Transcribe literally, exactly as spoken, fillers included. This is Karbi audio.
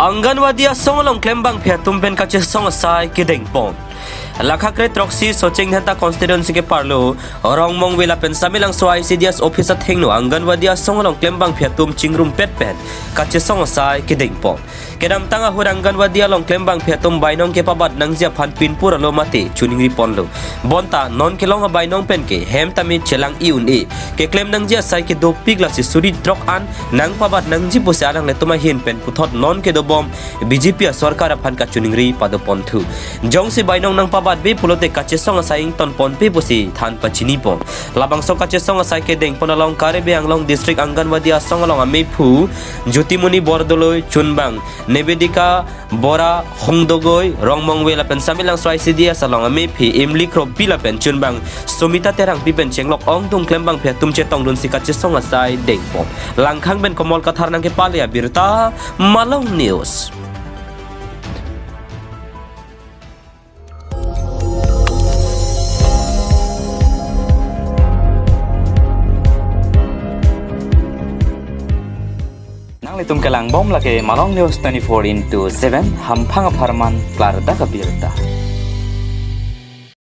Anganwadi asong along klembangphi atum pen kachesong asai kedengpon. Lakha kre throksi Socheng Dhenta constituency keparlo Rongmongve lapen Samelangso I C D S office athengno Anganwadi asong along klembangphi atum chingrumpet pen kachesong asai kedengpon. Kedamtang ahut Anganwadi along klembangphi atum bainong kepabat nangji aphan pinpur alo mate choningri ponlo. Bonta non kelong abainong penke hem tame chelang-i un-e. Keklem nangji asai kedopik lasi suri throk an nangpabat nangji pusi alanglitum ahin pen puthot non kedobom B J P asorkar aphan kachoningri padoponthu. Jongsi bainong nangpabatbe pulote kachesong asai ingtonponpe pusi than pachinipon. Labangso kachesong asai kedengpon along Karbi Anglong District Anganwadi asong along amephu Jyotimoni Bordoloi, chunbang Nebedika Bora Hongdogoi, Rongmongve lapen Samelangso I C D S along amephi Imli Kropi lapen chunbang Sumita Terangpi pen chenglok ongdung klembangphi atum chetongdunsi kachesong asai dengpon. Langkhang pen Komol Kathar nangkepale abirta, Malong News. Nanglitum kelangbom lake Malong News twenty-four into seven, hamphang apharman klardak abirta.